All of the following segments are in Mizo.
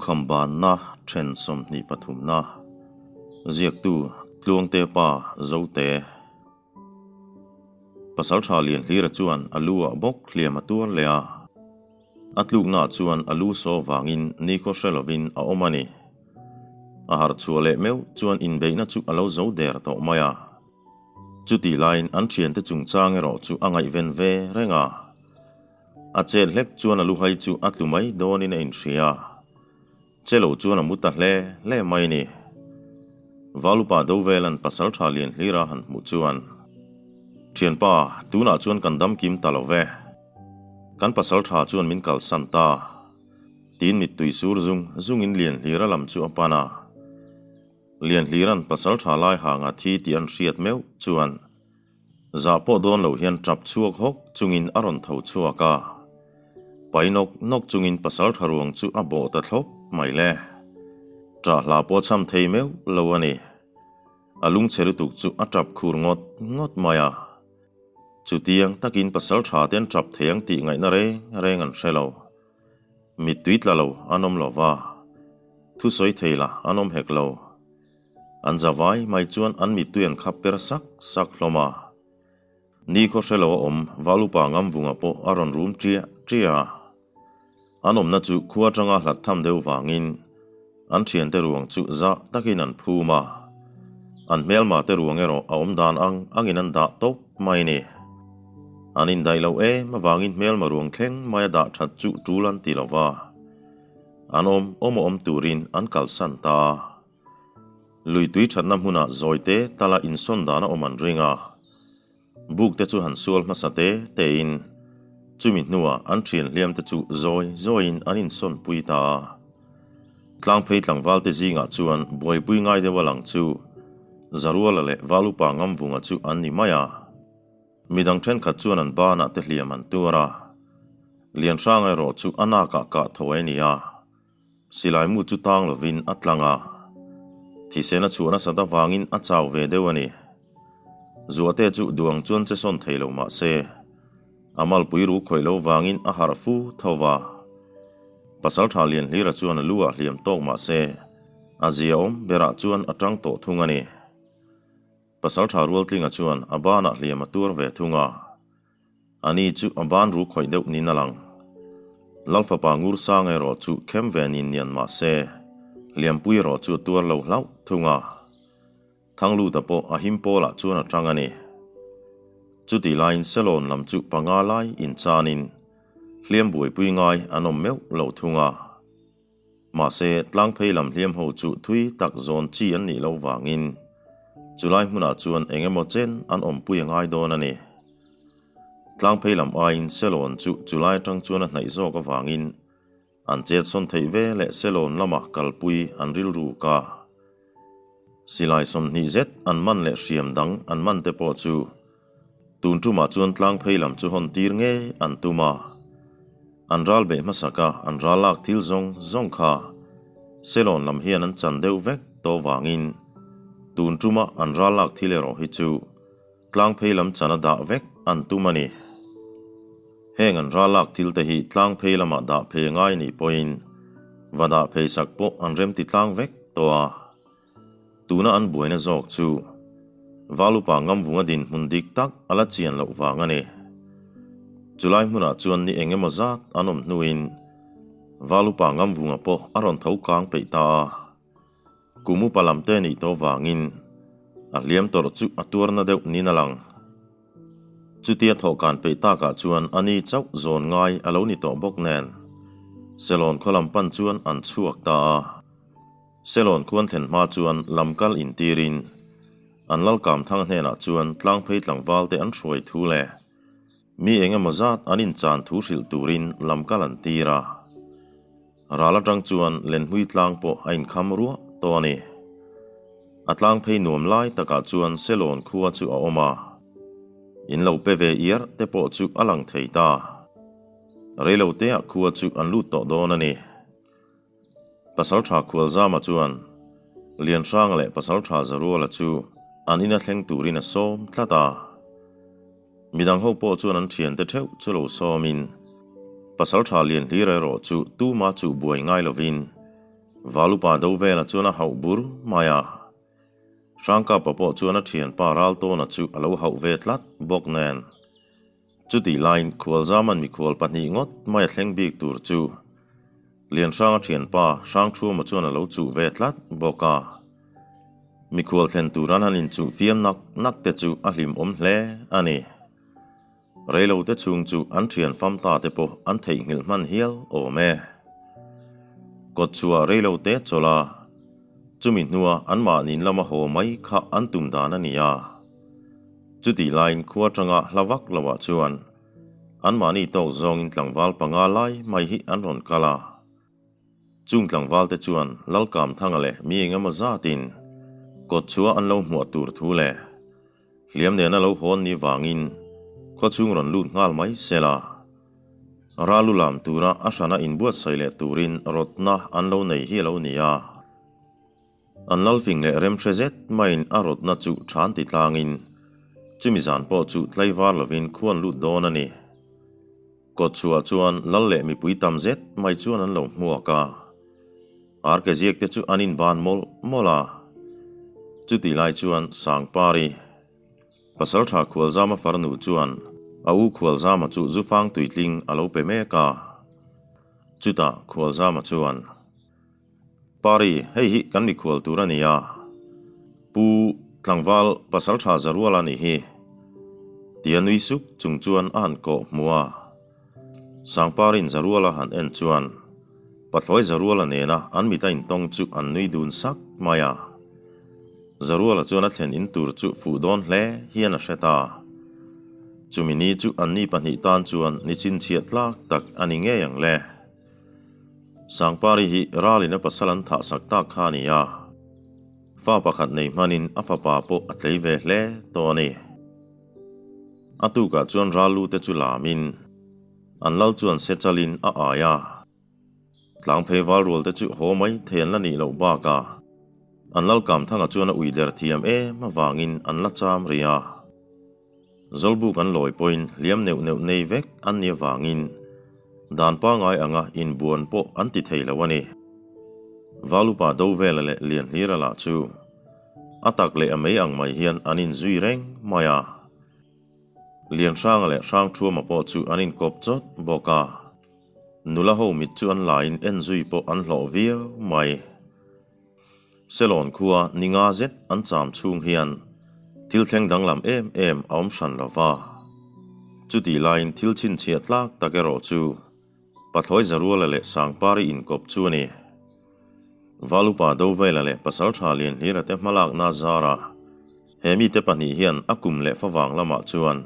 Lungkham banna then 23 na Ziaktu Tluangte pa Zote Pasaltha Lianhlira chuan a lu ah bawk hliam a tuar leh a. A tlukna chuan a lu saw vangin nikhaw hre lovin a awm a ni. A harh chhuah leh meuh chuan inbeihna chu a lo zo der tawh mai a. Chutih laiin an thiante chungchang erawh chu a ngaihven ve reng a. A chet hlek chuan a luhai chu a tlu mai dawnin a inhria. Che lo chuan a mu ta hle hle mai ni. Valupa Dovelan pasal tha lian hlira han hmuh chuan, Thianpa, tunah chuan kan dam kim ta lo ve. Kan pasal tha chuan min kalsan ta. Tiin mittui sur zung zungin lian hlira lam chu a pan a. Lian hliran pasal tha lai hanga thi tih an hriat meuh chuan, Zah pawh dawn loh hian tap chhuak hawk chungin a rawn tho chhuak a. Pai nawk nawk chungin pasal tha ruang chu a bawh ta thlawp mai le. Ṭah hla pawh cham thei meuh lo a ni. A lungchhe lutuk chu a tap khur ngawt ngawt mai a. Chutiang takin pasal tha te an tap thei ang tih ngaihna reng reng an hre lo. Mittui tla lo an awm lo va, thusawi thei lah an awm hek lo. An za vai mai chuan an mittui an khap per sak sak hlawm a. Ni khaw hre lo a awm Valupa Ngamvunga pawh a rawn rum ṭiah ṭiah a. An awmna chu khua aṭanga hlat tham deuh vangin an ṭhiante ruang chu zah takin an phum a. An hmelma te ruang erawh a awm dan ang angin an dah tawp mai ni. An indaih loh em avangin hmelma ruang thleng mai a dah ṭhat chu ṭul an ti lo va. An awm awm a awm turin an kalsan ta a. Lui tui thatna hmunah zawite tala insawn dan a awm an ring a. Buk te chu han sual hmasa te tein chumi hnuah an thian hliam te chu zawi zawiin an insawn pui ta a. Tlangphei tlangval te zingah chuan buaipui ngai deuh a lang chu Zaruala leh Valupa Ngamvunga chu an ni mai a. Midang thenkhat chuan an banah te hliam an tuar a. Lianhranga erawh chu a nakah kah tho a ni a. Silai mu chu tang lovin a tlang a, thisen a chhuah nasat avangin a chau ve deuh a ni. Zuahte chu duang chuan che sawn thei lo mah se, a malpui ru khawih lo vangin a harh fu tho va. Pasaltha Lianhlira chuan a lu ah hliam tawk mah se, a ziaawm berah chuan a tang tawh thung a ni. Pasaltha Rualtlinga chuan a banah hliam a tuar ve thung a. Ani chu a ban ru khawih deuh niin a lang. Lal fapa ngur sang erawh chu khem ve nin nian mah se, hliampui erawh chu a tuar lo hlauh thung a. Thangluta pawh a him pawlah chuan a tang a ni. Chutih laiin Selawn lam chu panga lai inchanin hliam buaipui ngai an awm meuh lo thung a. Mahse, tlangphei lam hliam ho chu thui tak zawn chi an nih loh vangin chulai hmunah chuan eng emaw chen an awmpui a ngai dawn a ni. Tlangphei lam aiin Selawn chu chulai atang chuan a hnaih zawk avangin an chet sawn theih ve leh Selawn lama kalpui an rilru ka. Silai 20 zet an man leh hriam dang an man te pawh chu Tun tumah chuan tlangphei lam chu hawn tir ngei an tum a. An ral beih hmasak a, an ral lak thil zawng zawng kha Selawn lam hian an chan deuh vek tawh vangin tun tuma an ral lak thil erawh hi chu tlangphei lam chan a dah vek an tum a ni. Heng an ral lak thil te hi tlangphei lamah dah phei ngai nih pawhin va dah phei sak pawh an remti tlang vek tawh a. Tuna an buaina zawk chu Valupa Ngamvunga dinhmun dik tak a la chian loh vang a ni. Chulai hmunah chuan ni eng emaw zat an awm hnuin Valupa Ngamvunga pawh a rawn tho kang peih ta a. Kum upa lam te nih tawh vangin a hliam tawrh chu a tuarna deuh niin a lang. Chutia thawhkan peih takah chuan a ni chauh zawn ngai a lo ni tawh bawk nen Selawn khaw lam pan chuan an chhuak ta a. Selawn khuan thlen hma chuan lam kal intirin an Lalkam thang hnenah chuan tlangphei tlangval te an hruai thu leh mi eng emaw zat an inchan thu hrilh turin lam kal an tir a. Ral atang chuan Lenhmui tlang pawh a inkham ruah tawh a ni. A tlangphei nuam lai takah chuan Selawn khua chu a awm a. In lo pe ve iar te pawh chu a lang thei ta. Reiloteah khua chu an lut tawh dawn a ni. Pasaltha Khualzama chuan Lianhranga leh Pasaltha Zaruala chu an ina thleng turin a sawm tlat a. Midang ho pawh chuan an thiante theuh chu lo sawmin Pasaltha Lianhlira erawh chu tuma chuh buai ngai lovin. Valupa Dovela chuan a hauh bur mai a. Hrangkapa pawh chuan a thianpa Raltawna chu a lo hauh ve tlat bawk nen. Chutih laiin Khualzaman mikhual pahnih ngawt mai a thleng bik tur chu Lianhranga thianpa Hrangthuama chuan a lo chuh ve tlat bawk a. Mikhual thlen tur an han inchuh fiam nak nak te chu a hlimawm hle a ni. Reilote chhung chu an thian fam ta te pawh an theihnghilh hman hial awm e. Kawtchhuah reilote chawlh a, chumi hnua anmahni'n lama haw mai kha an tum dan a ni a. Chutih laiin khua atanga hla vak loah chuan anmahni tawk zawngin tlangval panga lai mai hi an rawn kal a. Chung tlangvalte chuan Lalkamthanga leh mi engemaw zatin kawtchhuah an lo hmuah tur thu leh hliam nena lo hawn ni vangin khawchhung rawn lut nghal mai sela. Ral u lam tura a hrana inbuatsaih leh turin rawtna an lo nei hi a lo ni a. An lalfing leh remhre zet maiin a rawtna chu than ti tlangin chumi zan pawh chu tlaivar lovin khuan lut dawn a ni. Kawtchhuah chuan lal leh mipui tam zet mai chuan an lo hmuak a. Arke ziak te chu an inban mawlh mawlh a. Chutih lai chuan Sangpari, Pasaltha Khualzama farnu chuan a u Khualzama chu zufang tuitling a lo pe mek a. Chutah Khualzama chuan. Pari, hei hi kan mikhual tur a ni a, Pu Tlangval Pasaltha Zaruala nih hi, tia nui suk chung chuan a han kawh hmu a. Sangparin Zaruala han en chuan Pathlawi Zaruala nena an mit a intawng chu an nui dun sak mai a. Zaruala chuan a thlen in tur chu fuh dawn hle hian a hre ta. Chumi ni chu anni pahnih tan chuan ni chinchhiah tlak tak a ni ngei ang le. Sangpari hi ralin a pasal an thah sak tak kha a ni a, fa pakhat nei hmanin a fapa pawh a tlei ve hle tawh a ni. A tukah chuan ral lu te chu lamin an lal chuan se chalin a ai a, tlangphei val rual te chu haw mai thei an la nih loh bakah an lal Kamthanga chuan a ui der thiam em avangin an la cham rih a. Zawlbuk an lawi pawhin hliam neuh neuh nei vek an nih avangin dan pangai anga inbuan pawh an ti thei lo a ni. Valupa Dovela leh Lianhlira lah chu a tak leh a mei ang mai hian an inzui reng mai a. Lianhranga leh Hrangthuama pawh chu an inkawp chawt bawk a. Nula ho mit chu an laiin enzui pawh an hlawh viau mai. Selawn khua ni nga zet an cham chhung hian thil thleng danglam em em a awm hran lo va. Chutih laiin thil chhinchhiah tlak tak erawh chu Pathlawi Zaruala leh Sangpari inkawp chu a ni. Valupa Dovela leh Pasaltha Lianhlira te hmalakna zarah he mite pahnih hian a kum leh favang lamah chuan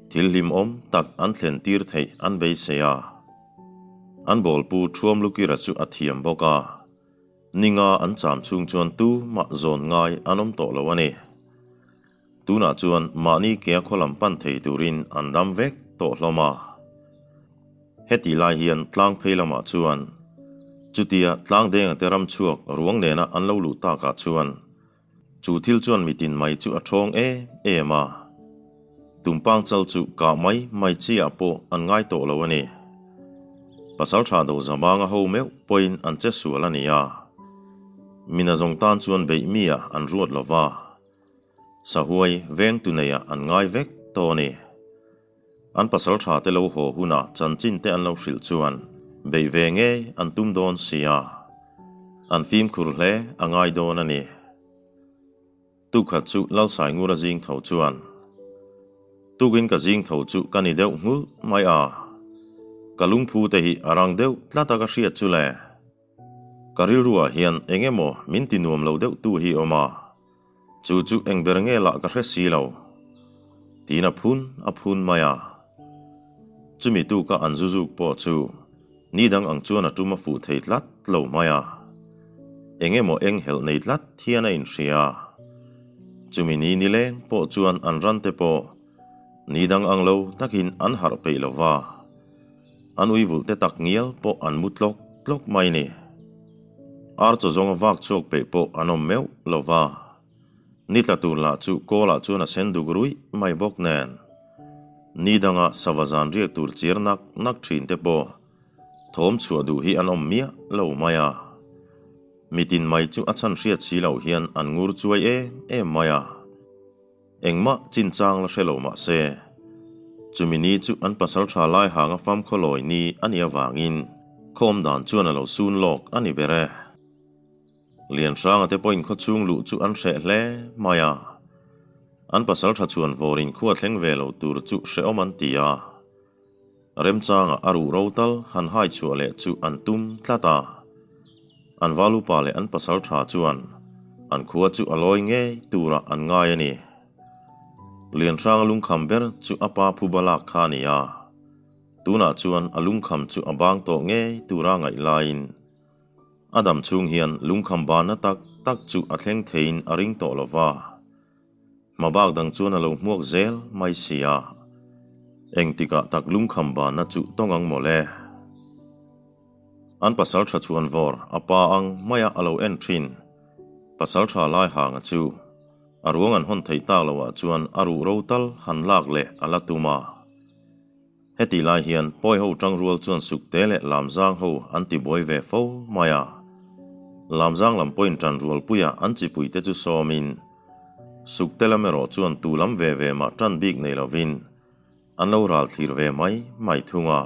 thil hlimawm tak an thlen tir theih an beisei a. An bawlpu Thuamlukira chu a thiam bawk a. Ninga an cham chhung chuan tu mah zawn ngai an awm tawh lo a ni. Tunah chuan mahni kea khaw lam pan thei turin an dam vek tawh hlawm a. Hetih lai hian tlang phei lamah chuan chutia tlang denga te ram chhuak ruang nena an lo luh takah chuan Chu thil chuan mitin mai chu a ṭhawng em em a, tumpang chal chu kah mai mai chiah pawh an ngai tawh lo a ni. Pasalṭha do zamanga ho meuh pawhin an che sual a ni a, mina zawng tan chuan beih mi ah an ruat lo va, sahuai vengtu neiah an ngai vek tawh a ni. An pasalṭha te lo haw hunah chanchin te an lo hrilh chuan beih ve ngei an tum dawn si a, an fimkhur hle a ngai dawn a ni. Tukhat chu Lalsaingura zing tho chuan, Tukin ka zing tho chu ka ni deuh nghulh mai a, ka lungphu te hi a rang deuh tlat a ka hriat chu le. Ka rilruah hian eng emaw min ti nuam lo deuh tu hi awm a, Chu chu eng ber nge lah ka hre si lo. Tiin a phun a phun mai a. Chumi tuka an zu zuk pawh chu ni dang ang chuan a tum a fuh thei tlat lo mai a. Eng emaw eng helh nei tlat hian a inhria. Chumi ni nileng pawh chuan an ran te pawh ni dang ang lo takin an harh peih lo va. An ui vulh te tak ngial pawh an mu tlawk tlawk mai ni. Ar chaw zawnga vak chhuak peih pawh an awm meuh lo va. Ni tla tur lah chu kawlah chuan a sen duk ruih mai bawk nen. Ni danga sava zan riak tur chiar nak nak thin te pawh thawm chhuah duh hi an awm miah lo mai a. Mitin mai chu a chhan hriat si loh hian an ngur chuai em em mai a. Engmah chinchang la hre lo mah se, chumi ni chu an pasal tha lai hanga famkhaw lawi ni a nih avangin khawm dan chuan a lo sun lawk a ni ber e. Lianhranga te pawhin khawchhung luh chu an hreh hle mai a, an pasal tha chhuan vawrin khua thleng ve lo tur chu hrehawm an ti a. Remchanga a ruh ro tal han hai chhuah leh chu an tum tlat a. An valupa leh an pasal tha chuan an khua chu a lawi ngei turah an ngai a ni. Lianhranga lungkham ber chu a pa phuba lak kha a ni a. Tunah chuan a lungkham chu a bang tawh ngei tura ngaih laiin a dam chhung hian lungkham banna tak tak chu a thleng theiin a ring tawh lo va. Hmabak dang chuan a lo hmuak zel mai si a, engtikah tak lungkham banna chu tawng ang mawle. An pasal tha chuan vawr a pa ang maia a lo en thin. Pasal tha lai hanga chu a ruang an hawn theih tak loah chuan a ruh ro tal han lak leh a la tum a. Hetih lai hian pawi ho tangrual chuan sukte leh lamzang ho an ti buai ve fo mai a. Lamzang lam pawhin tanrualpuia an chipuite chu sawmin, sukte lam erawh chuan tu lam ve ve mah tan bik nei lovin an lo ral thlir ve mai mai thung a.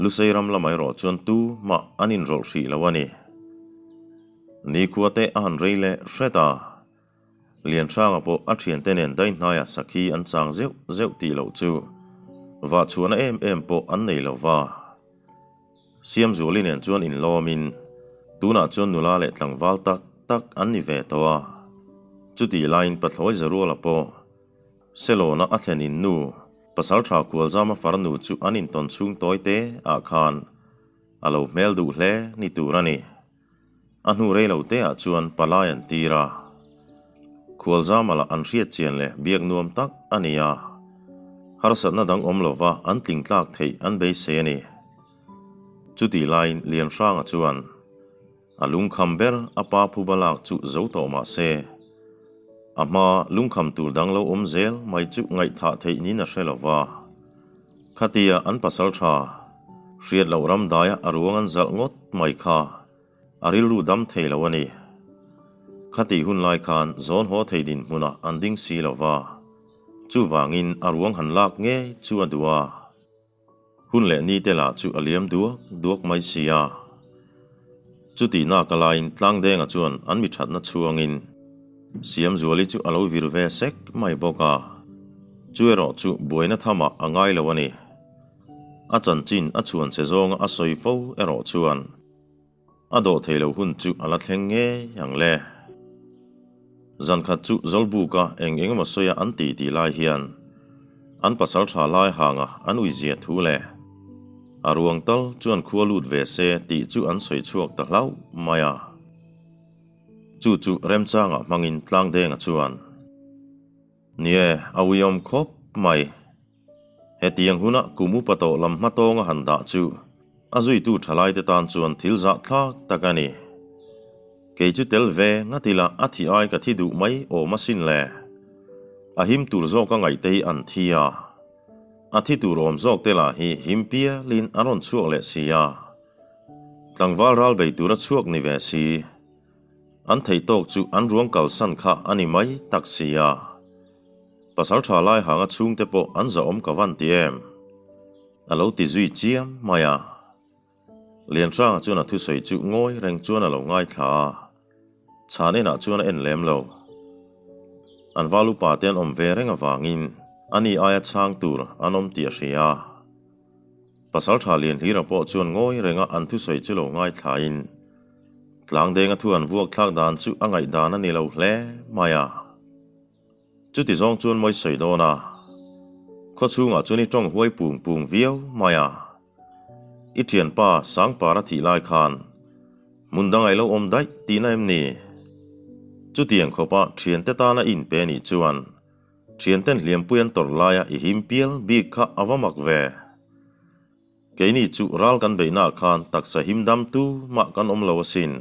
Lusei ram lamah erawh chuan tu mah an inrawlh hrih lo a ni. Nikhua te a han rei leh hret a. Lianhranga pawh a thiante nen dai hnaiah sakhi an chang zeuh zeuh tih loh chu vah chhuahna em em pawh an nei lo va. Siamzuali nen chuan inlawmin tunah chuan nula leh tlangval tak tak an ni ve tawh a. Chutih laiin Pathlawi Zaruala pawh Selawna a thlen in nu Pasaltha Khualzama farnu chu an intawn chhung tawi te ah khan a lo hmel duh hle ni tur a ni. A hnu rei lo te ah chuan palai an tir a. Khualzama lah an hriat chian leh biak nuam tak a ni a. Harsatna dang awm lova an tling tlak theih an beisei a ni. Chutih laiin Lianhranga chuan a lungkham ber a pa phuba lak chu zo tawh mah se, a hma lungkham tur dang lo awm zel mai chu ngaihthah theih niin a hre lova. Khatia an pasal tha hriat loh ram daia a ruang an zalh ngawt mai kha a rilru dam thei lo a ni. Khatih hun lai khan zawn haw thei dinhmunah an ding si lo va, chuvangin a ruang han lak ngei chu a duh a. Hun leh ni te lah chu a liam duak duak mai si a. Chutih nak a laiin Tlangdenga chuan an mi thatna chhuangin Siamzuali chu a lo vir ve sek mai bawk a. Chu erawh chu buaina thamah a ngai lo a ni. A chanchin a chhuan che zawnga a sawi fo erawh chuan A dawh thei lo hun chu a la thleng ngei ang le. Zan khat chu Zawlbuka eng eng emaw sawi a an ti tih lai hian an pasal tha lai hanga an uizia thu leh a ruang tal chuan khua lut ve se tih chu an sawi chhuak ta hlauh mai a. Chu chu remchangah hmangin Tlangdenga chuan, Nie, a uiawm khawp mai. Hetiang huna kum upa tawh lam hma tawnga han dah chu a zuitu thalaite tan chuan thil zahthlak tak a ni. Kei chu tel ve ngat ila a thi ai ka thi duh mai awm asin le. A him tur zawka ngaihte hi an thi a. A thi tur awm zawk te lah hi him pialin an rawn chhuak leh si a. Tlangval ral bei tura chhuak ni ve si. An theih tawk chu an ruang kalsan kha a ni mai tak si a. Pasal tha lai hanga chhungte pawh an zahawm ka van ti em? A lo ti zui chiam mai a. Lianhranga chuan a thusawi chu ngawi reng chuan a lo ngaithla a, chhan enah chuan a en lem lo. An val upa te an awm ve reng avangin ani aia chhang tur an awm tih a hria. Pasal tha Lianhlira pawh chuan ngawi renga an thusawi chu lo ngaithlain Tlangdenga thu an vuak thlak dan chu a ngaihdan a ni lo hle mai a. Chuti zawng chuan mawi sawi dawn a, khaw chhungah chuan i tawng huai pung pung viau mai a. I thianpa Sangpara thih lai khan hmun dang ailo awm daih tihna em ni? Chutiang khawpa thiante tana i inpe nih chuan thianten hliampui an tawrh laia i him pial bik kha a va mak ve. Keini chu ral kan beihnaah khan taksa him dam tu mah kan awm lo asin.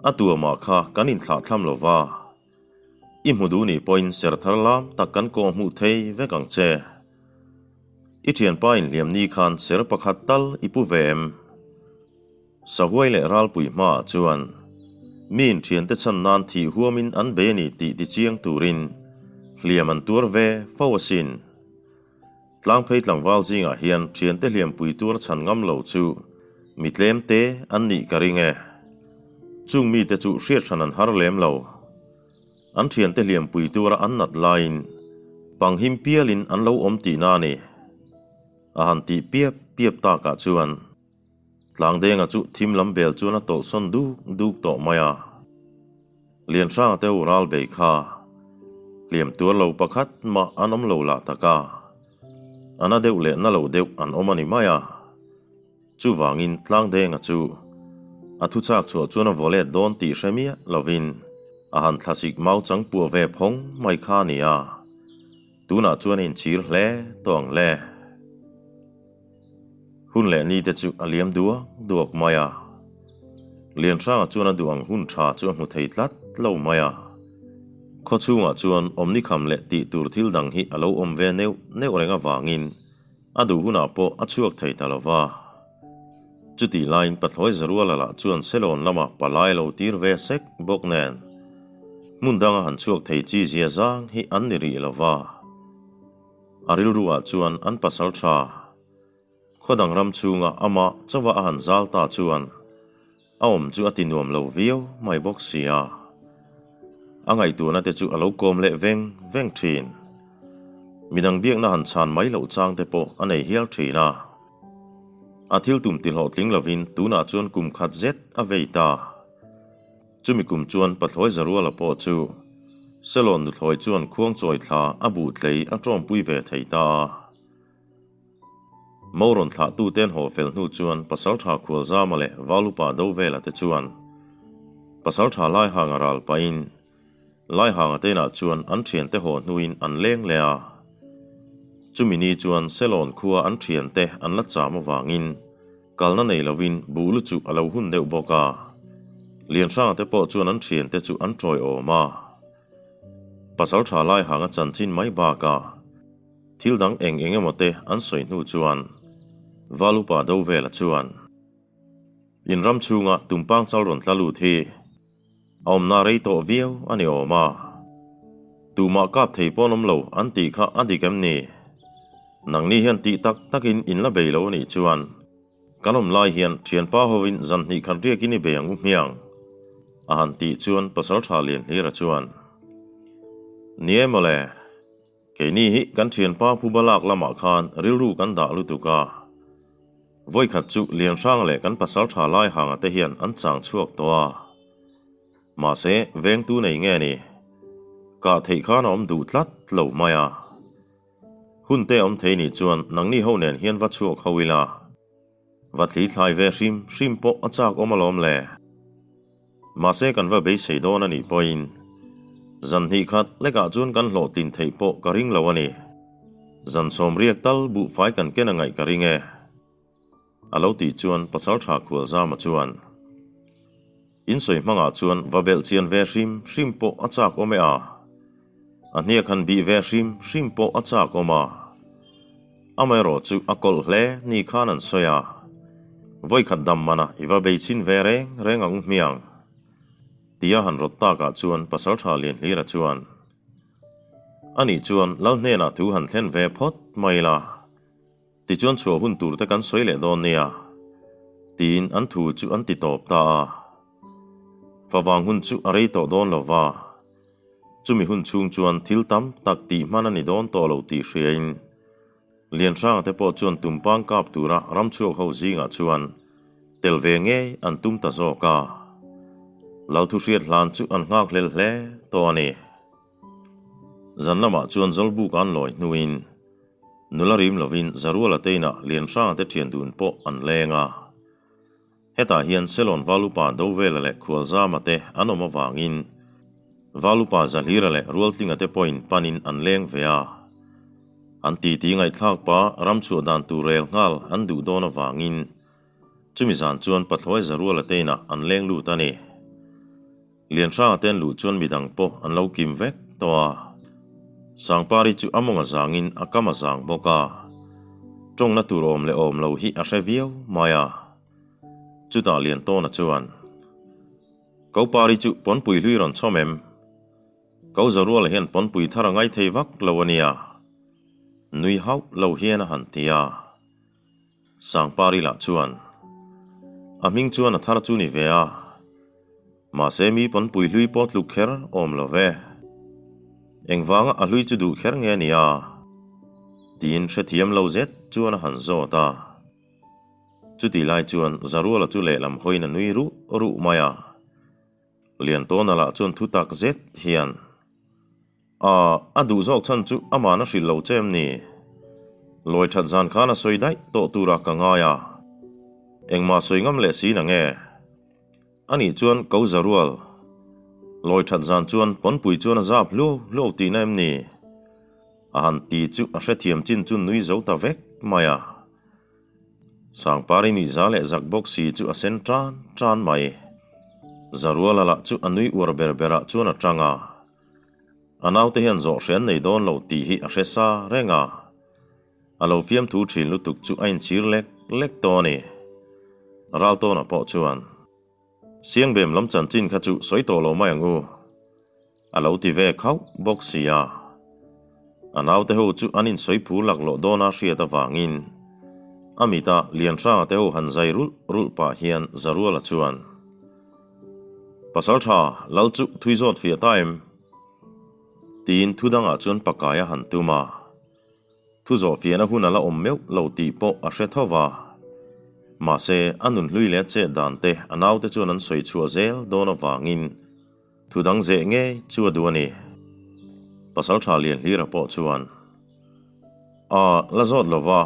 A tuamah kha kan inthlahthlam lo va. I hmu duh nih pawhin ser thar lam tak kan kawh hmuh thei vek ang che. I thianpa inhliam ni khan ser pakhat tal i pu ve em? Sahuai leh ralpui hmaah chuan miin thiante chhan nan thih huamin an bei a ni tih tichiang turin hliam an tuar ve fo asin. Tlangphei tlangval zingah hian thiante hliampui tuar chhan ngam lo chu mi tlem te an nih ka ring e. Chung mite chu hriat hran an har lem lo. An thiante hliampui tura an nat laiin panghim pialin an lo awm tihna a ni. A han tih piap piap takah chuan Tlangdenga chu thim lam bel chuan a tawlhsawn duk duk tawh mai a. Lianhranga te u ral bei kha hliam tuar lo pakhat mah an awm lo lah tak a, a na deuh leh na lo deuh an awm a ni mai a. Chuvangin Tlangdenga chu a thuchak chhuah chuan a vaw let dawn tih hre miah lovin a han thlasik mau chang puah ve phawng mai kha a ni a, tunah chuan a inchhir hle tawh ang le. Hun leh ni te chu a liam duak duak mai a. Lianhranga chuan a duh ang hun tha chu a hmu thei tlat lo mai a. Khaw chhungah chuan awmni kham leh tih tur thil dang hi a lo awm ve neuh neuh reng avangin a duh hunah pawh a chhuak thei ta lo va. Chutih laiin Pathlawi Zaruala lah chuan Selawn lamah palai lo tir ve sek bawk nen hmun danga han chhuak thei chi zia zang hi an ni rih lo va. A rilruah chuan an pasal tha khaw dang ram chhunga amah chauha a han zal ta chuan a awm chu a ti nuam lo viau mai bawk si a. A ngaihtuahna te chu a lo kawm leh veng veng thin. Midang biakna han chhan mai loh chang te pawh a nei hial thin a. A thil tum ti hlawhtling lovin tunah chuan kum khat zet a vei ta. Chumi kum chuan Pathlawi Zaruala pawh chu Selawn nuthlawi chuan khuangchawi thla a buh tlei a tawmpui ve thei ta a. Mo rawn thlahtute an haw fel hnu chuan Pasaltha Khualzama leh Valupa Dovela te chuan Pasaltha Laihanga ral pahin Laihanga te inah chuan an thiante haw hnuin an leng leh a. Chumi ni chuan Selawn khua an thiante an la cham avangin Kalna nei lovin buh lu chu a lo hun deuh bawk a, Lianhranga te pawh chuan an thiante chu an tawiawm a. Pasal tha lai hanga chanchin mai bakah thil dang eng eng emaw te an sawi hnu chuan Valupa Dovela chuan in ram chhunga tumpang chal rawn tla lut hi A awmna rei tawh viau a ni awm a. Tumah kap thei pawn awm lo an tih kha a dik em ni? Nangni hian tih tak takin in la bei lo a nih chuan kan awm lai hian thianpa hovin zan hnih khat riakin i bei ang u hmiang a han tih chuan Pasaltha Lianhlira chuan Ni e mawle. Keini hi kan thianpa phuba lak lamah khan rilru kan dah lutuk a. Vawikhat chu Lianhrang leh kan pasal tha lai hanga te hian an chang chhuak tawh a. Mahse, vengtu nei nge ni? Kah theih khan a awm duh tlat lo mai a. Hun te awm thei nih chuan nangni ho nen hian va chhuak ho ila. Va thli thlai ve hrim hrim pawh a chak awm alawm le. Mahse kan va beisei dawn a nih pawhin zan hnih khat lekah chuan kan hlawhtlin theih pawh ka ring lo a ni. Zan sawm riak tal buhfai kan ken a ngaih ka ring e. A lo tih chuan Pasaltha Khualzama chuan In sawi hmangah chuan va belh chian ve hrim hrim pawh a chak awm e a. A hniak han bih ve hrim hrim pawh a chak awm a. Amaherawh chu a kawlh hle ni khan an sawi a, Vawikhat dam mana i va bei chhin ve reng reng ang hmiang. Tia han rawt takah chuan Pasaltha Lianhlira chuan, Anih chuan Lal hnenah thu han thlen ve phawt mai la. Tichuan chhuah hun tur te kan sawi leh dawn nia, tiin an thu chu an ti tawp ta a. Favang hun chu a rei tawh dawn lo va, chumi hun chhung chuan thil tam tak tih hman a ni dawn tawh lo tih hriain Lianhranga te pawh chuan tumpang kap tura ramchhuak ho zingah chuan tel ve ngei an tum ta zawk a. Lalthuhriat hlan chu an nghakhlel hle tawh a ni. Zan lamah chuan Zawlbuk an lawi hnuin nula rim lovin Zaruala te inah Lianhranga te thian dun pawh an leng a. Hetah hian Selawn Valupa Dovela leh Khualzama te an awm avangin Valupa Zahlira leh Rualtlinga te pawhin panin an leng ve a. An titi ngaihthlak pa ramchhuah dan tur rel nghal an duh dawn avangin chumi zan chuan Pathlawi Zaruala te inah an leng lut a ni. Lianhranga te an luh chuan midang pawh an lo kim vek tawh a. Sangpari chu a mawng a zangin a kam a zang bawk a. Tawngna tur awm leh awm lo hi a hre viau mai a. Chutah Liantawna chuan, Kopari chu pawnpui hlui rawn chhawm em? Ko Zaruala hian pawnpui thar a ngai thei vak lo a nia. Nui hauh lo hian a han ti a. Sangpari lah chuan, A hming chuan a thar chu ni ve a. Mahse mi pawnpui hlui pawh tluk kher awm lo ve. Engvanga a hlui chu duh kher nge nia? Tiin hrethiam lo zet chuan a han zawt a. Chutih lai chuan Zaruala chu lehlam hawiin a nui ruh ruh mai a. Liantawna lah chuan thu tak zet hian, A, a duh zawk chhan chu amahna hrilh lo che em ni? Lawi that zan khan a sawi daih tawh turah ka ngai a, engmah sawi ngam leh si na nge? Anih chuan ko Zarual, lawi that zan chuan pawnpui chuan a zap hluau hluau tihna em ni? A han ti chu a hrethiam chin chu nui zo ta vek mai a. Sangpari nih za leh zak bawk si chu a sen tan tan mai. Zaruala lah chu a nui uar ber berah chuan a tang a. A naute hian zawh hre an nei dawn lo tih hi a hre sa reng a. A lo fiamthu thin lutuk chu a inchhir lek lek tawh a ni. Raltawna pawh chuan. Siangbem lam chanchin kha chu sawi tawh lo mai ang u. A lo ti ve khauh bawk si a. A naute ho chu an insawi phur laklawh dawn a hriat avangin a mita Lianhranga te ho han zai rulh rulh pah hian Zaruala chuan, Pasaltha, Lal chu thui zawt fiah ta em? Tiin thu dangah chuan pakai a han tum a. Thu zawh fiahna hun a la awm meuh lo tih pawh a hre tho va. Mahse, a nun hlui leh a chet dan te a naute chuan an sawi chhuah zel dawn avangin thu dang zeh ngei chu a duh a ni. Pasaltha Lianhlira pawh chuan, A la zawt lo va,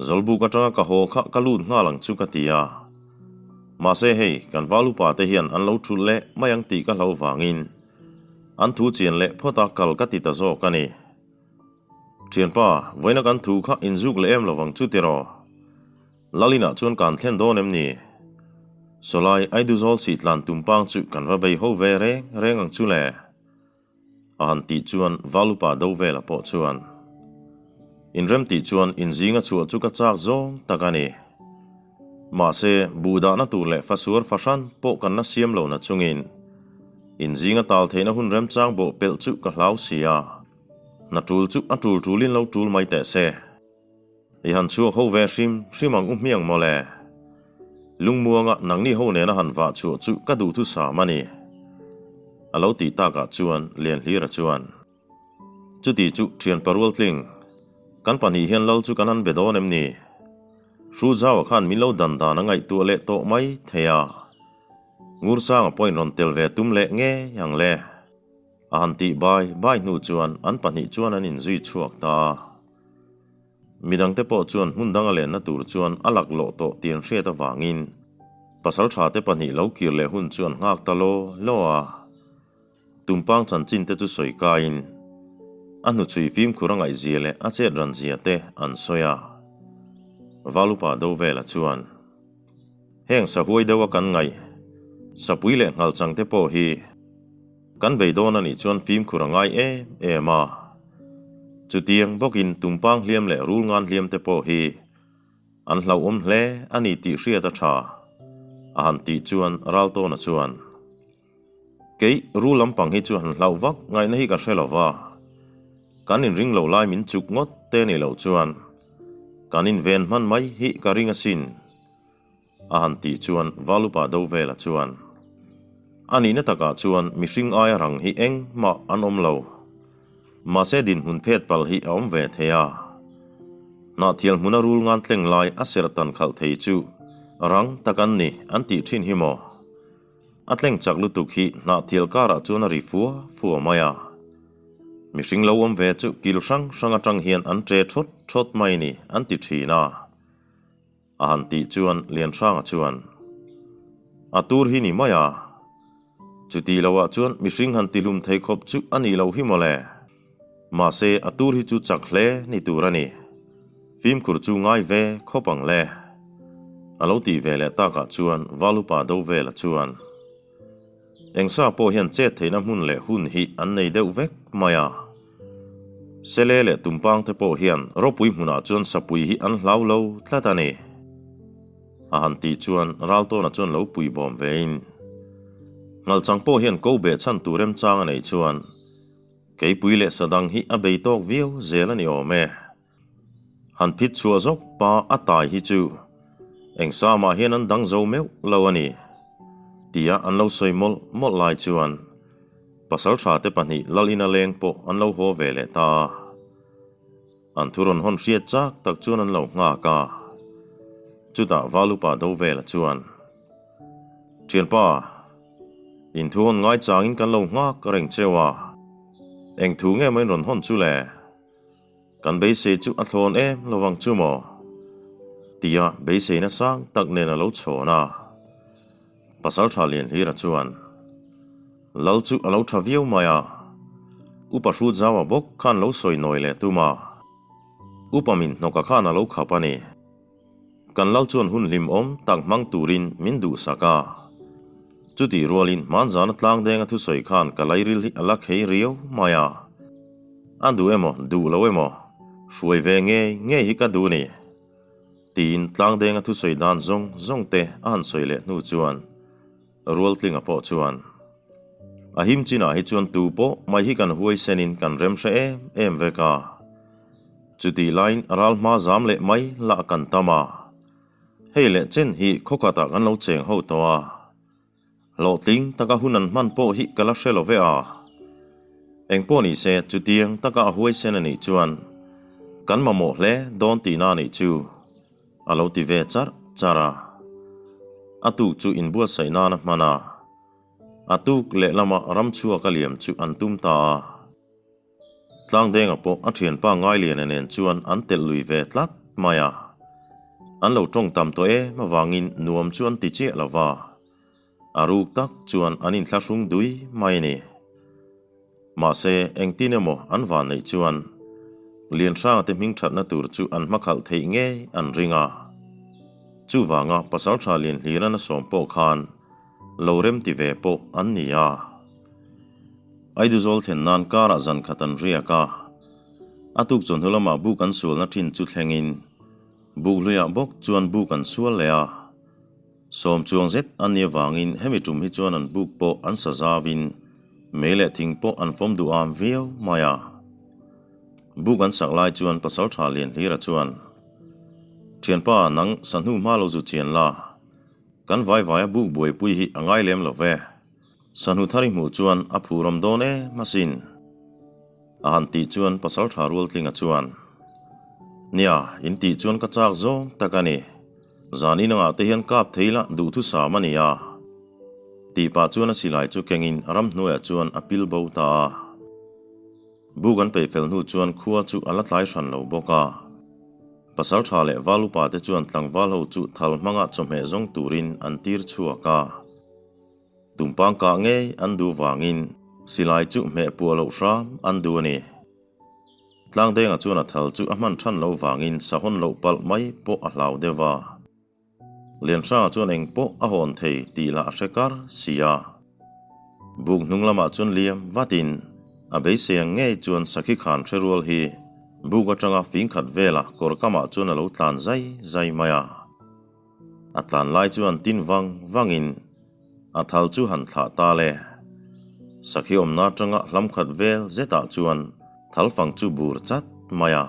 Zawlbuk atanga ka haw kha ka lut nghal ang chu ka ti a. Mahse hei, kan val upa te hian an lo thulh leh mai ang tih ka hlo vangin an thu chian leh phawt a kal ka ti ta zawk a ni. Thianpa, vawiina kan thu kha inzuk leh em lovang chu tiraw? Lalinah chuan kan thlen dawn em ni? Sawlai Aiduzawl chhih tlan tumpang chu kan va bei ho ve reng reng ang chu le? A han tih chuan Valupa do vela pawh chuan, Inrem tih chuan inzinga chhuah chu ka chak zawng tak a ni. Mahse, buh dahna tur leh fasuar fahran pawh kan la siam lo na chungin inzinga tal theihna hun remchang bawh pelh chu ka hlau si a. Hna tul chu a tul tulin lo tul mai teh se. I han chhuak ho ve hrim hrim ang u hmiang mawle. Lungmuanga nangni ho nena han vah chhuah chu ka duhthusam a ni. A lo tih takah chuan Lianhlira chuan, Chuti chu thian parual tling, kan pahnih hian lal chu kan han be dawn em ni? Hruzaua khan min lo dan dan a ngaihtuah leh tawh mai thei a. Ngursanga pawhin rawn tel ve tum leh ngei ang le. A han tih bai bai hnu chuan an pahnih chuan an inzui chhuak ta a. Midangte pawh chuan hmun danga lenna tur chuan a laklawh tawh tih an hriat avangin pasaltha te pahnih lo kir leh hun chu an nghak ta law law a. Tumpang chanchin te chu sawi kaiin a hnuchhui fimkhur a ngaihzia leh a chet ran zia te an sawi a. Valupa Dovela chuan. Heng sahuai deuha kan ngaih, sapui leh nghalchang te pawh hi kan bei dawn a nih chuan fimkhur a ngai em em a. Chutiang bawkin tumpang hliam leh rul ngan hliam te pawh hi an hlauhawm hle a ni tih hriat a tha, a han tih chuan Raltawna chuan, Kei rul lampang hi chu han hlauh vak ngaihna hi ka hre lo va, kan inring lo lai min chuk ngawt te nih loh chuan kan inven hman mai hi ka ring asin. A han tih chuan Valupa do vela chuan, A nihna takah chuan mihring aia rang hi engmah an awm lo. Mahse dinhmun phet palh hi a awm ve thei a. Hnahthial hmuna rul ngan tleng lai a serh tan khalh thei chu rang tak an ni an tih thin hi maw? A tleng chak lutuk hi hnahthial karah chuan a ri fua fua mai a. Mihring lo awm ve chu kil hrang hrang atang hian an ṭe ṭhawt ṭhawt mai ni an ti ṭhin a. A han tih chuan Lianhranga chuan, A tur hi ni mai a, chuti loah chuan mihring han tihlum thei khawp chu a nih loh hi mawle. Mahse a tur hi chu chak hle ni tur a ni. Fimkhur chu ngai ve khawp ang le. A lo tih ve leh takah chuan Valupa Dovela chuan, Engsa pawh hian chet theihna hmun leh hun hi an nei deuh vek mai a. Sele leh tumpang te pawh hian ropui hmunah chuan sapui hi an hlau lo tlat a ni. A han tih chuan Raltawna chuan lo pui bawm vein, Nghalchang pawh hian ko beh chhan tur remchang a neih chuan keipui leh sadang hi a bei tawk viau zel a ni awm e. Han phit chhuah zawk pa a tai hi chu eng samah hian an dang zo meuh lo a ni, tia an lo sawi mawlh mawlh lai chuan pasaltha te pahnih Lalina leng pawh an lo haw ve leh ta a. An thu rawn hawn hriat chak tak chuan an lo nghak a. Chutah Valupa do vela chuan, Thianpa, in thu hawn ngai changin kan lo nghak reng cheu a, eng thu nge maw in rawn hawn chu le? Kan beisei chu a thlawn em lovang chu maw? Tia beiseina sang tak nen a lo chhawn a. Pasaltha Lianhlira chuan, Lal chu a lo tha viau mai a, Upa Hrutzaua bawk khan lo sawi nawi leh tum a, Upa min hnawka khan a lo khap a ni. Kan Lal chuan hun hlimawm tak hmang turin min duhsak a. Chutih rualin hmanzana tlangdenga thusawi khan ka lairil hi a la khei riau mai a. A duh emaw duh lo emaw, hruai ve ngei ngei hi ka duh ni. Tiin tlangdenga thusawi dan zawng zawng te a han sawi leh hnu chuan Rualtlinga pawh chuan, A him chinah hi chuan tu pawh mai hi kan huaisenin kan rem hre em em vek a. Chutih laiin ral hma zam leh mai lah kan tam a. Hei leh chen hi khawkhatah kan lo cheng ho tawh a. Hlawhtling taka hun an hman pawh hi ka la hre lo ve a. Engpawh ni se chutiang taka a huaisen a nih chuan kan mamawh hle dawn tihna a nih chu a lo ti ve charh charh a. A tuk chu inbuatsaih nan a hman a. A tuk lehlamah ramchhuak a liam chu an tum ta a. Tlangdenga pawh a thianpa Ngailiana nen chuan an telh lui ve tlat mai a. An lo tawng tam tawh em avangin nuam chu an ti chiah lo va. A ruk tak chuan an inthlahrung dui mai a ni. Mahse, engtin emaw an van neih chuan Lianhranga te hming thatna tur chu an hmakhalh theih ngei an ring a. Chuvanga Pasaltha Lianhlira'n a sawm pawh khan lo remti ve pawh an ni a. Aiduzawl thlen nan karah zan khat an riak a, a tuk chawhnu lamah buk an sualna thin chu thlengin buk hluiah bawk chuan buk an sual leh a. Sawm chuang zet an nih avangin hemi tum hi chuan an buk pawh an sa zauvin mei leh thing pawh an fawm duh am viau mai a. Buk an sak lai chuan Pasaltha Lianhlira chuan, Thianpa, nang sahnu hma lo zu chian la, kan vai vaia buk buaipui hi a ngai lem lo ve. Sahnu thar i hmuh chuan a phurawm dawn em asin. A han tih chuan Pasaltha Rualtlinga chuan, Nia, in tih chuan ka chak zawng tak a ni. Zan inangah te hian kap thei lah duhthusam a ni a. Tih pah chuan a silai chu kengin ramhnuaiah chuan a pil bo ta a. Buk an peih fel hnu chuan khua chu a la tlai hran lo bawk a. Pasaltha leh val upa te chuan tlangval ho chu thal hmanga chawhmeh zawng turin an tir chhuak a. Tumpang kah ngei an duh vangin silai chu hmeh puah loh hram an duh a ni. Tlangdenga chuan a thal chu a hman than loh vangin sahawn loh palh mai pawh a hlau deuh a. Lianhranga chuan eng pawh a hawn thei tih lah a hre kar si a. Buk hnung lamah chuan liam vatin a beisei ang ngei chuan sakhi khan hre rual hi buk atanga fing khat velah kawr kamah chuan a lo tlan zai zai mai a. A tlan lai chuan tin vang vangin a thal chu han thlah ta le. Sakhi awmna atanga hlam khat vel zetah chuan thalfang chu bur chat mai a.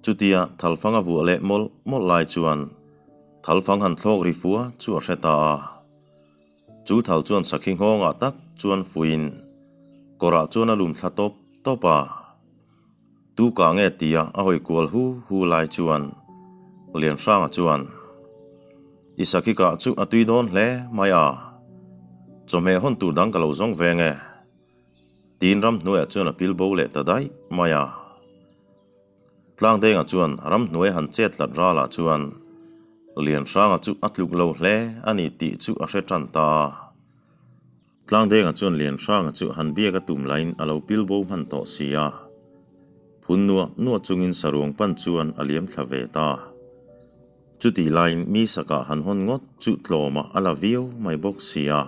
Chutia thalfang a vuah leh mawlh mawlh lai chuan thalfang han thlawk ri fua chu a hre ta a. Chu thal chuan sakhi nghawngah tak chuan fuiin kawrah chuan a lum thla tawp tawp a. Tu kah nge tia a hawi kual hu hu lai chuan Lianhranga chuan, I sakhi kah chu a tui dawn hle mai a, chawhmeh hawn tur dang ka lo zawng ve nge? Tiin ramhnuaiah chuan a pil bo leh ta daih mai a. Tlangdenga chuan ramhnuai han chet tlat ralah chuan Lianhranga chu a tluk lo hle a ni tih chu a hre tan ta a. Tlangdenga chuan Lianhranga chu han biak a tum laiin a lo pil bo hman tawh si a. Phun nuah nuah chungin saruang pan chuan a liam thla ve ta. Chutih laiin mi sakah han hawn ngawt chu tlawmah a la viau mai bawk si a.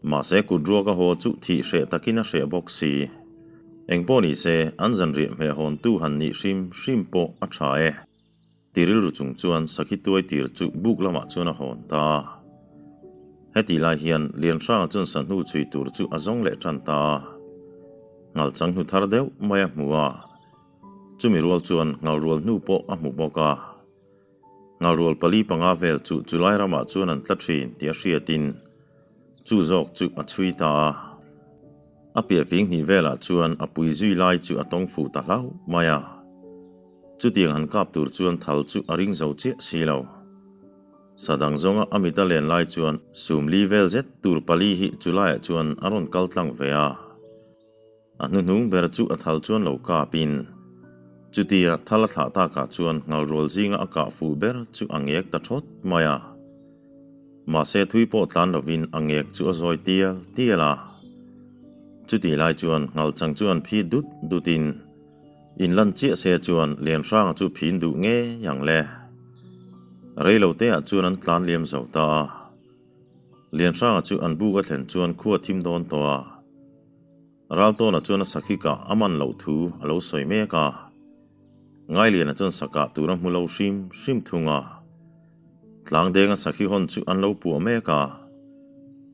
Mahse kut ruak a haw chu thih hreh takin a hreh bawk si. Engpawh ni se, an zanriah hmeh hawntu han nih hrim hrim pawh a tha e. Ti rilru chung chuan sakhi tuai tir chu buk lamah chuan a hawn ta a. Hetih lai hian Lianhranga chuan sahnu chhui tur chu a zawng leh tan ta a. Ngalchang hnu thar deuh mai a hmu a. Chumi rual chuan ngalrual hnu pawh a hmu bawk a. Ngalrual pali panga vel chu chulai ramah chuan an tla thin tih a hriatin chu zawk chu a chhui ta a. A piah fing hnih velah chuan a pui zui lai chu a tawng fuh ta hlauh mai a. Chutiang han kap tur chuan thal chu a ring zo chiah si lo. Sa dang zawnga a mit a len lai chuan sumli vel zet tur pali hi chulaiah chuan a rawn kal tlang ve a. A hnuhnung ber chu a thal chuan lo kapin, chutia thal a thlah takah chuan ngalrual zinga a kah fuh ber chu a ngek ta thawt mai a. Mahse thui pawh tlan lovin a ngek chu a zawi tial tial a. Chutih lai chuan ngalchang chuan phi dut dutin in lan chiah se chuan Lianhranga chu phin duh ngei ang le. Reiloteah chuan an tlan liam zo ta a. Lianhranga chu an buk a thlen chuan khua thim dawn tawh a. Raltawna chuan a sakhi kah a man loh thu a lo sawi mek a. Ngailiana chuan sakah tur a hmu lo hrim hrim thung a. Tlangdenga sakhi hawn chu an lo puah mek a.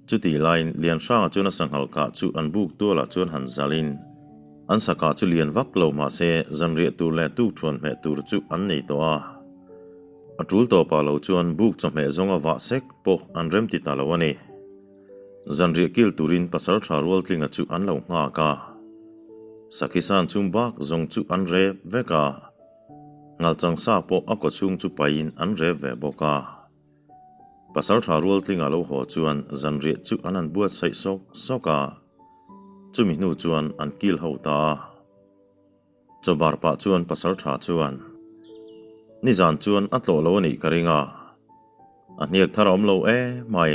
Chutih laiin Lianhranga chuan a sanghal kah chu an buk tualah chuan han zalhin an sakah chu lian vak lo mahse zanriah tur leh tukthuan hmeh tur chu an nei tawh a. A tul tawpah lo chuan buk chawhmeh zawnga vah sek pawh an remti ta lo a ni. Zanriah kil turin Pasalṭha Rualtlinga chu an lo nghak a. Sakhi san chhung bak zawng chu an rep vek a. Ngalchang sa pawh a kawchhung chu paihin an rep ve bawk a. Pasalṭha Rualtlinga lo haw chuan zanriah chu an han buatsaih sawk sawk a. Chumi hnu chuan an kil ho ta a. Chawbar pah chuan Pasalṭha chuan, Nizan chuan a tlawh lo a nih ka ring a, a hniak thar a awm lo e mai.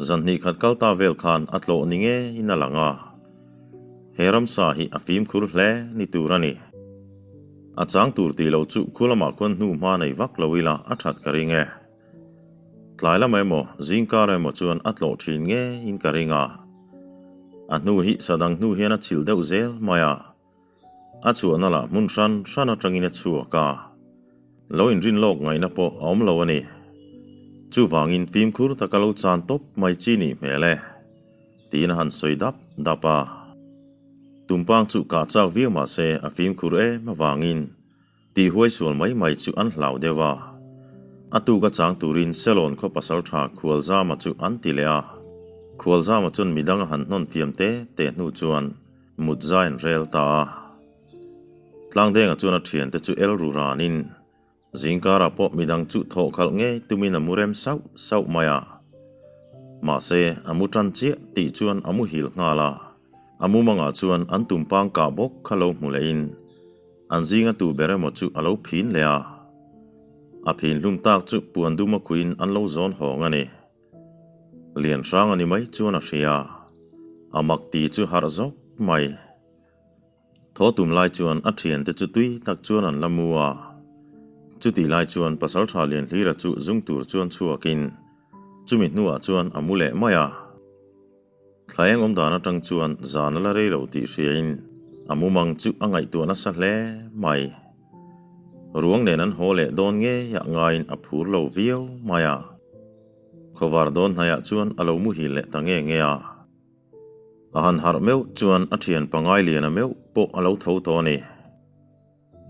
Zan hnih khat kal ta vel khan a tlawh ni ngeiin a lang a, he ramsa hi a fimkhur hle ni tur a ni. A chang tur tih loh chu khu lamah khuan hnu hma nei vak lo ila a that ka ring e. Tlai lamah emaw zingkar emaw chuan a tlawh thin ngeiin ka ring a. A hnu hi sadang hnu hian a chhilh deuh zel mai a, a chhuahna lah hmun hran hran atangin a chhuak a, lo inrin lawk ngaihna pawh a awm lo a ni. Chuvangin fimkhur taka lo chan tawp mai chi nih hmel e, tiin a han sawi dap dap a. Tumpang chu kah chak viau mah se a fimkhur em avangin Tih huai sual mai mai chu an hlau deuh a. A tuk a chang turin Selawn khaw pasaltha Khualzama chu an ti leh a. Khualzama chuan midang a han hnawn fiam te te hnu chuan mut zai an rel ta a. Tlangdenga chuan a thiante chu el ru ranin zingkarah pawh midang chu thawh khalh ngei tumin a mu rem sauh sauh mai a. Mahse, a mu tan chiah tih chuan a muhil nghal a. A mumangah chuan an tumpang kah bawk kha lo hmu lehin An zinga tu ber emaw chu a lo phin leh a, a phin hlum tak chu puan dum a khuin an lo zawn hawng a ni. Lian hrang a ni mai chuan a hria, a mak ti chu harh zawk mai. Thaw tum lai chuan a thiante chu tui tak chuan an la mu a, chutih lai chuan Pasaltha Lianhlira chu zung tur chuan chhuakin chumi hnuah chuan a mu leh mai a. Thla eng awm dan atang chuan zan a la rei lo tih hriain a mumang chu a ngaihtuah nasa hle mai. Ruang nen an haw leh dawn ngeiah ngaiin a phur lo viau mai a. Khawvar dawn hnaiah chuan a lo muhil leh ta nge nge a. A han harh meuh chuan a thian pangai liana meuh pawh a lo tho tawh a ni.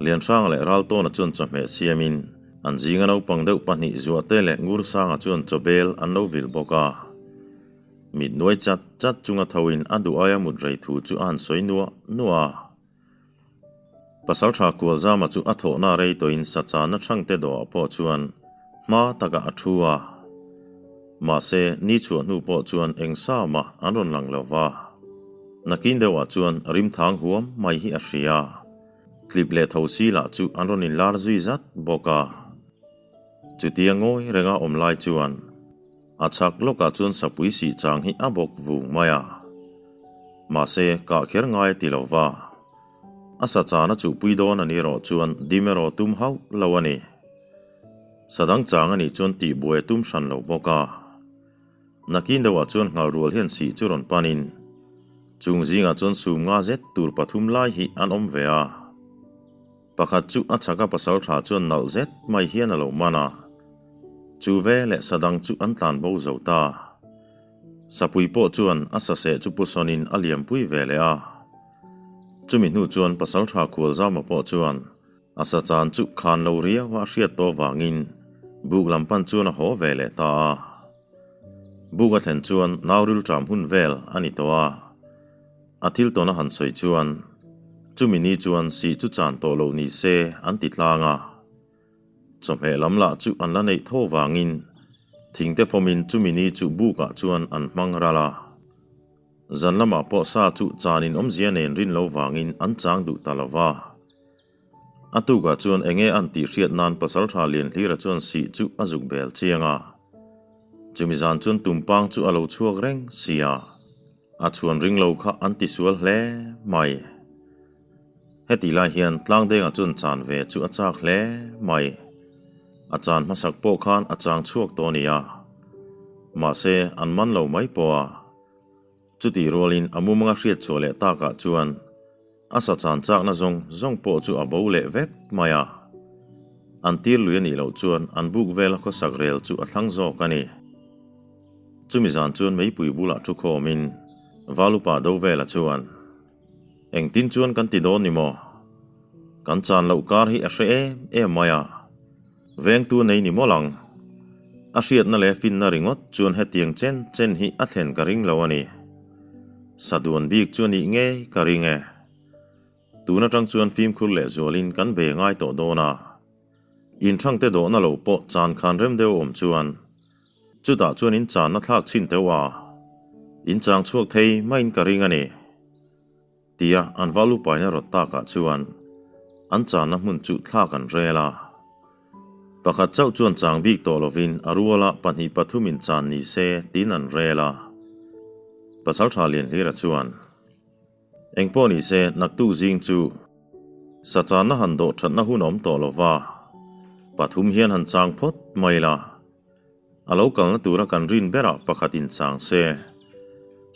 Lianhranga leh Raltawna chuan chawhmeh siamin an zinga naupang deuh pahnih Zuahte leh Ngursanga chuan chawbel an lo vil bawk a. Mit nuai chat chat chunga thoin a duh aia mut rei thu chu a han sawi nuah nuah a. Pasaltha Kualzama chu a thawhna rei tawhin sachana Thangte dawhah pawh chuan hma takah a thu a. Mahse, ni chhuah hnu pawh chuan eng sa mah an rawn lang lo va. Nakin deuhah chuan rimthang huam mai hi a hria. Tlip leh tho si lah chu an rawn inlar zui zat bawk a. Chutia ngawi renga awm lai chuan a chhak lawkah chuan sapui sih chang hi a bawk vung mai a. Mahse, kah kher ngai a ti lo va. A sa chana chuhpui dawn a ni erawh chuan dim erawh tum hauh lo a ni. Sa dang chang a nih chuan tihbuai a tum hran lo bawk a. Nakin deuhah chuan nghal rual hian sih chu rawn panin chung zingah chuan sum nga zet tur pathum lai hi an awm ve a. Pakhat chu a chhaka pasaltha chuan nalh zet mai hian a lo man a. Chu ve leh sa dang chu an tlan bo zo ta. Sapui pawh chuan a saseh chu pu sawnin a liampui ve leh a. Chumi hnu chuan pasaltha Khualzama pawh chuan a sa chan chu khan lo riau a hriat tawh vangin buk lam pan chuan a haw ve leh ta a. Buk a thlen chuan nauril ṭam hun vel a ni tawh a. A thil tawn a han sawi chuan chumi ni chuan sih chu chan tawh loh ni se an ti tlang a. Chawhmeh lam lah chu an la neih tho vangin thingte fawmin chumi ni chu bukah chuan an hmang ral a. Zan lamah pawh sa chu chanin awmzia nen rin lo vangin an chang duh ta lo va. A tukah chuan enge an tih hriat nan Pasaltha Lianhlira chuan sih chu a zuk bel chiang a. Chumi zan chuan tumpang chu a lo chhuak reng si a. A chhuan ring lo kha an ti sual hle mai. Hetih lai hian Tlangdenga chuan chan ve chu a chak hle mai. A chan hmasak pawh khan a chang chhuak tawh a ni a. Mahse, an man lo mai pawh a. Chutih rualin a mumanga hriat chhuah leh takah chuan a sa chan chakna zawng zawng pawh chu a bo leh vek mai a. An tir lui a nih loh chuan an buk vela khawsak rel chu a thlang zawk a ni. Chumi zan chuan meipui bulah thu khawmin Valupa Dovela chuan, Engtin chuan kan ti dawn ni maw? Kan chan loh kar hi a hre em em mai a, vengtu nei ni mawlh ang. A hriatna leh finna ringawt chuan hetiang chen chen hi a thlen ka ring lo a ni. Saduan bik chu a nih ngei ka ring e. Tun atang chuan fimkhur lehzualin kan be ngai tawh dawn a. Inthangte dawhna lo pawh chan khan rem deuh awm chuan chutah chuan in channa thlak chhin teuh a, in chang chhuak thei maiin ka ring a ni, tia an val upaina rawt takah chuan an channa hmun chu thlak an rel a. Pakhat chauh chuan chang bik tawh lovin a ruala pahnih pathumin chan ni se tiin an rel a. Pasaltha Lianhlira chuan. Engpawh ni se, naktuk zing chu sa channa han dawh thatna hun a awm tawh lo va, pathum hian han chang phawt mai la. A lo kalna tura kan rin berah pakhat in chang se,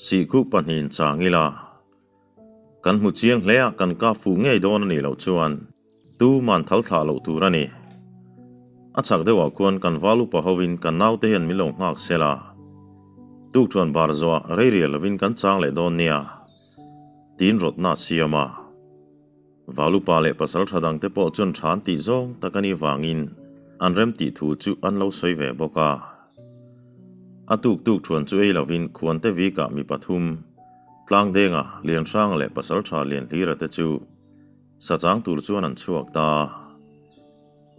sihkhuh pahnihin chang ila. Kan hmu chiang hle a, kan kap fuh ngei dawn a nih loh chuan tuman thal thlah loh tur a ni. A chhak deuhah khuan kan val upa hovin kan naute hian min lo nghak sel a. Tukṭhuan bar zawhah rei rial lovin kan chang leh dawn nia, tiin rawtna a siam a. Val upa leh pasal tha dangte pawh chuan than tih zawng tak a nih vangin an rem tih thu chu an lo sawi ve bawk a. A tuk tukṭhuan chu ei lovin Khuante Vikah mi pathum, Tlangdenga, Lianhranga leh pasal tha Lianhlira te chu sa chang tur chuan an chhuak ta.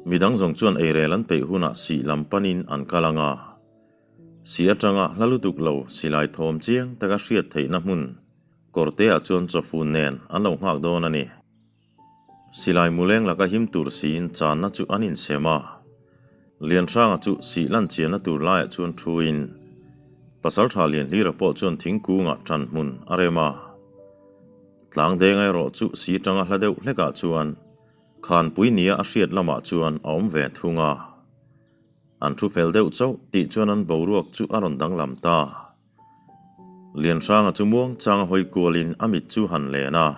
Midang zawng chuan eirel an peih hunah sih lam panin an kal ang a. Si atanga hla lutuk lo silai thawm chiang taka hriat theihna hmun kawrteah chuan chawfun nen an lo nghak dawn a ni. Silai muleng laka him tur siin channa chu an insem a. Lianhranga chu sih lan chianna tur laiah chuan thuin Pasaltha Lianhlira pawh chuan thingkungah ṭan hmun a rem a. Tlangdenga erawh chu si tanga hla deuh hlekah chuan Khanpui nia a hriat lamah chuan a awm ve thung a. An thu fel deuh chauh tih chuan an boruak chu a rawn danglam ta. Lianhranga chu muang changa hawi kualin a mit chu han len a.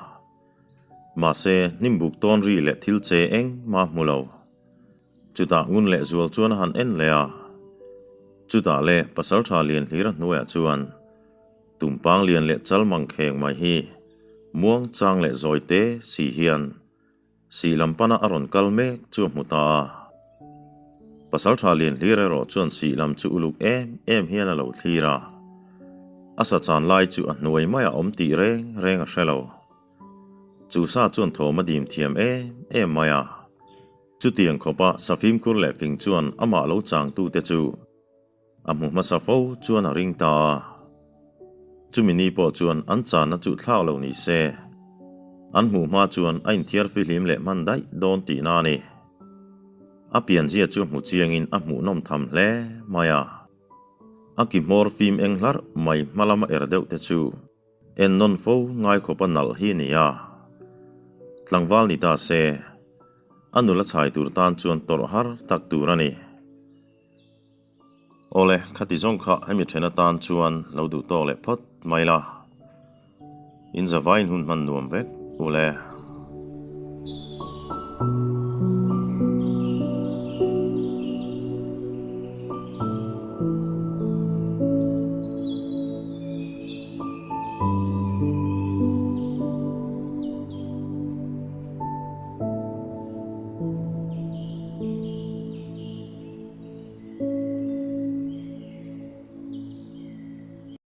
Mahse, hnimbuk tawn ri leh thil che eng mah hmu lo. Chutah ngun leh zual chuan a han en leh a. Chutah le Pasaltha Lianhlira hnuaiah chuan Tumpang lian leh chal mang kheng mai hi muang chang leh zawi te si hian Sih lam pana a rawn kal mek chu a hmu ta a. Pasaltha Lianhlir erawh chuan sih lam chu uluk em em hian a lo thlir a. A sa chan lai chu a hnuai maiah awm tih reng reng a hre lo. Chu sa chuan thawm a dim thiam em em mai a. Chutiang khawpa sa fimkhur leh fing chuan amah lo changtute chu A hmu hmasa fo chuan a ring ta a. Chumi ni pawh chuan an channa chu thlak lo ni se. An hmuh hma chuan a inthiar fihlim leh hman daih dawn tihna a ni. A pianzia chu hmu chiangin a hmuhnawm tham hle mai a. A ki hmawr fim eng hlarh mai hma lama er deuh te chu en nawn fo ngai khawpa nalh hi a ni a. Tlangval ni ta se, a nula chhai tur tan chuan tawrh har tak tur a ni. Awle, khati zawng kha hemi then atan chuan lo duh tawk leh phawt mai la. In zavaiin hun hman nuam vek ule.